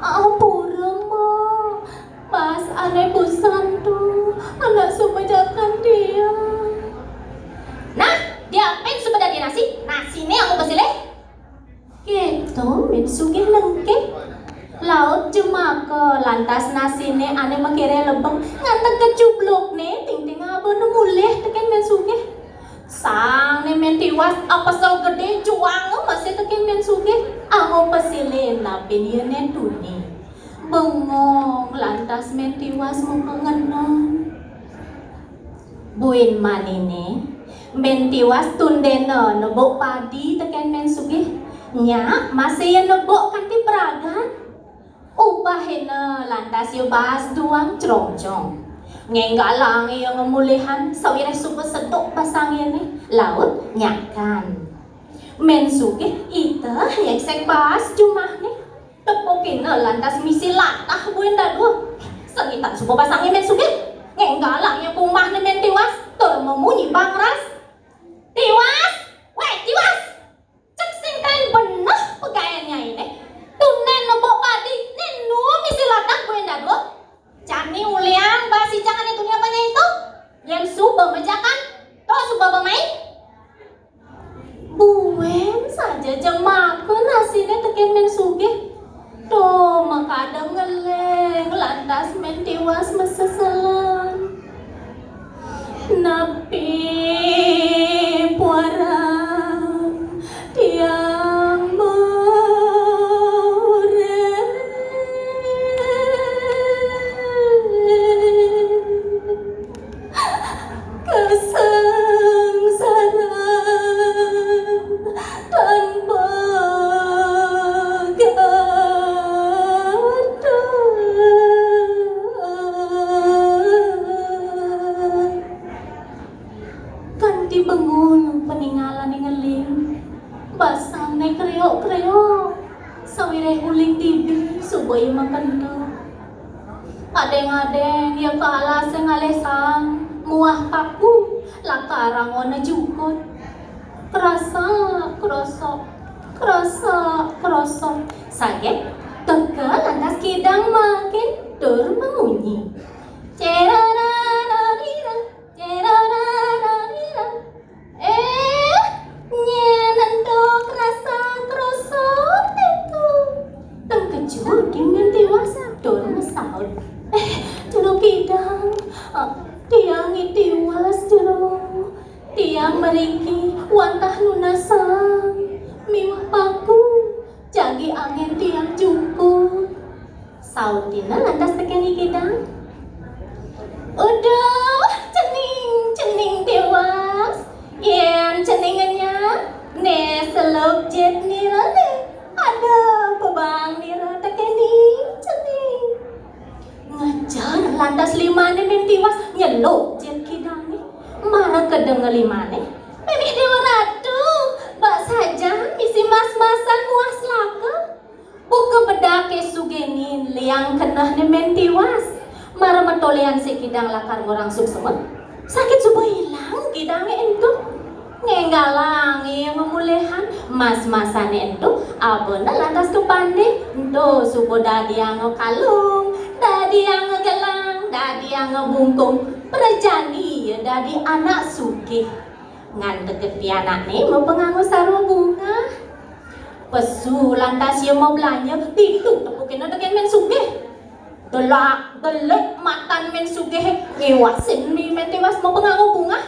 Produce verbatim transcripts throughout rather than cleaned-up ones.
Ampura, Mak. Baas ané busan to, anak suba jakan tiang. Nah, diapin suba dadi nasi? Nasiné anggo pasilih. Kéto Mén Sugih nengkén. Laut jemaka lantas nasiné ané makéréh lebeng ngantek kacublukné, tingting abana mulih tekén Mén Sugih. Sangné Mén Tiwas apesel gedé juang masih tekén Mén Sugih, anggo pasilih napin yéhné tuni. Bengong lantas Mén Tiwas makangenan. Buin maniné, Mén Tiwas tundéna nebuk padi tekén Mén Sugih. Nyak masih ia nebuk kanti pragat. Upahina lantas ia baas duang crongcong. Ngénggalang ia ngemulihan sawiréh suba seduk basangné, laut nyakan. Mén Sugih iteh nyéksék baas jumahné. Tepukina lantas misi latah buin dadua. Sengitan suba basangné Mén Sugih. Ngénggalang ia ka umahné Mén Tiwas tur mamunyi bangras. "Tiwas! Wéh, Tiwas! Cék sing kaén beneh pegaéan nyainé. Tundén nebuk padi, né nu misi latah buin dadua. Jani uliang baas ijang ané tuni apa nyai ento? Yén suba majakan, to suba bamain." Buin saja jemaka nasiné tekén Mén Sugih. To makada ngeling lantas Mén Tiwas maseselan. Napi puaran tiang maurip kasangsaran tanpa gatra. Kanti bengul paningalané ngeling, basangné kréok-kréok, sawiréh uling dibi suba ia makenta. Adéng-adéng ia ka alasé ngalih saang muah paku, lakar anggona jukut. Krasak-krosok, krasak-krosok. Saget teka lantas kidang makin tur mamunyi. Cerarararirang, cerarararirang. Eh, nyén ento krasak-krosok ditu? Tengkejut Mén Tiwas tur masaut. "Eh, Jero Kidang, eh, tiang I Tiwas, Jero. Tiang mriki wantah nunas saang miwah paku, jagi anggén tiang jukut." Sautina lantas tekén I Kidang. "Uduh, cening, cening Tiwas. Yén cening ngenyah, né seluk jit nira né. Ada pabang nira tekén cening." Ngejer lantas limané Mén Tiwas, nyeluk jit kidangé. Mara kedenga limané, "Mémé Déwa Ratu, bak sajan misi mas-masan muah selaka." Buka bedaké sugihné liang kenehné Mén Tiwas. Mara matoléan si kidang lakar ngorang suksma, saget suba ilang kidangé ento. Ngénggalang ia mamulihan, mas-masané ento abana lantas kapandé, ento suba dadianga kalung, dadianga gelang, dadianga bungkung, prajani ia dadi anak sugih. Ngantek pianakné mapanganggo sarwa bungah. Pesu lantas ia mablanja, ditu tepukina tekén Mén Sugih. Delak-delik matan Mén Sugih, ngiwasin Mén Tiwas mapanganggo bungah.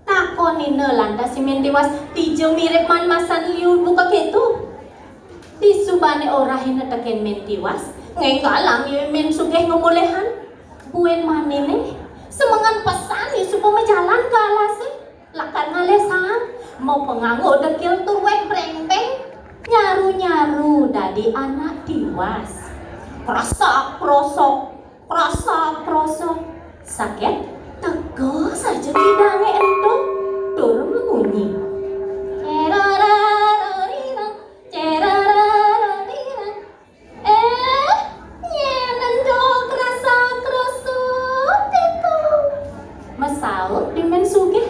Takonina lantas si Mén Tiwas, dija mirib mas-masan liu buka kéto. Disubané orahina tekén Mén Tiwas, ngénggalang ia Mén Sugih ngemulihan. Buin maniné, semengan pesan ia suba majalan ka alasé. Lakar ngalih saang, mapanganggo dekil tur wéh bréngpéng, nyaru-nyaru dadi anak Tiwas. Krasak-krosok, krasak-krosok. Saget teka saja kidangé ento tur mamunyi. Cerararirang, cerararirang. Eh, nyén ento krasak-krosok ditu? Masaut Mén Sugih.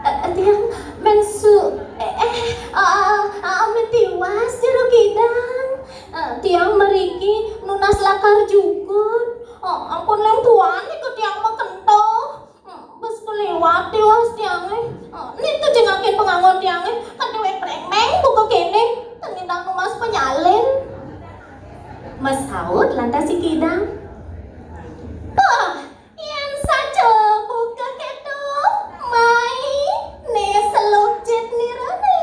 Eh, eh, tiang Mén Su-, eh, eh, ah, ah, Mén Tiwas, Jero Kidang. Eh, tiang mriki nunas lakar jukut. Oh, ampun, Leng, puané ka tiang makento. Hmm, bes kaliwat tiwas tiangé. Hmm, nitu jengakin pangangon tiangé, kan déwék bréngméng buka kéné, ten nyidang numas penyalin. Masaut lantas I Kidang. Wah, yén saja buka kéto, mai, né seluk jit nirané.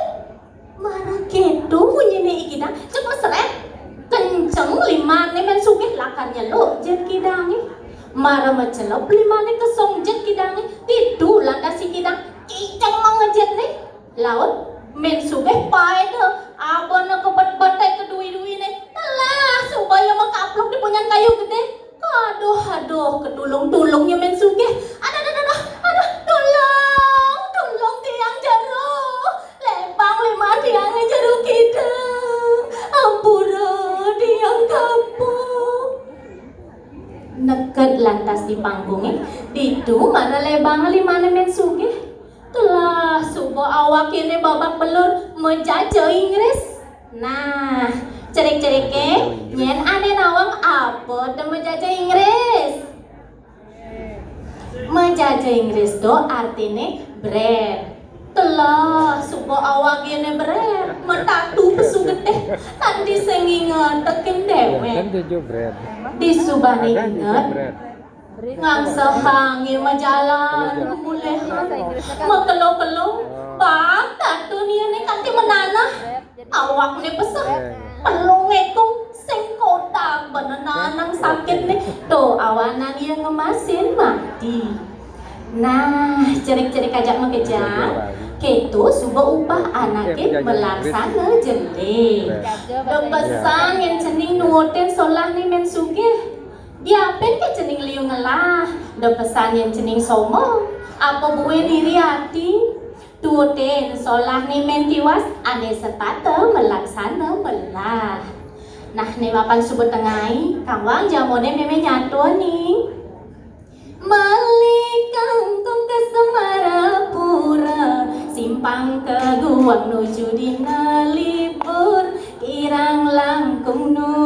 Mara kéto munyiné I Kidang, cepet srét. Kenceng limané Mén Sugih lakar nyeluk jit kidangé. Mara macelep limané ka song jit kidangé, ditu lantas I Kidang kiceng mangejitné. Laut Mén Sugih paéda, abana ka bet-beté ka dui-duiné. Telah suba ia makapluk di punyan kayu gedé. Aduh, aduh, ketulung-tulung ia Mén Sugih. Aduh, aduh, aduh, aduh, tulung, tulung tiang jero. Lébang liman tiangé jero kidang. Ampura tiang kapok. Neked lantas di pangkungé, ditu mara lébang limané Mén Sugih. Telah suba awaké né babak belur majaja Inggris. Nah, cerik-ceriké, nyén ané nawang apa té majaja Inggris? Majaja Inggris to artiné brét. Telah suba awaké né brét, matatu pesu getih, kanti sing inget tekén déwék. Kan tujuh brét. Di subané inget, ngangsehang ia majalan, mulih makelo-kelo, bab tatun ia né kanti menanah. Awakné pesek, pelung ékung, sing kotak, bana nanang sakitné. To awanan ia ngemasin mati. Nah, cerik-cerik ajak makejang. Kéto suba upah anaké malaksana jelé. Da pesan yén cening nuutin solahné Mén Sugih. Diapin ké cening liu ngelah, da pesan yén cening sombong, apa buin iri ati. Tuutin solahné Mén Tiwas, ané setata malaksana melah. Nah, né mapan suba tengai, kawang jamuné mémé nyatua ning. Meli kangkung ka Semarapura, simpang ka Guwang nuju dina libur, kirang langkung nu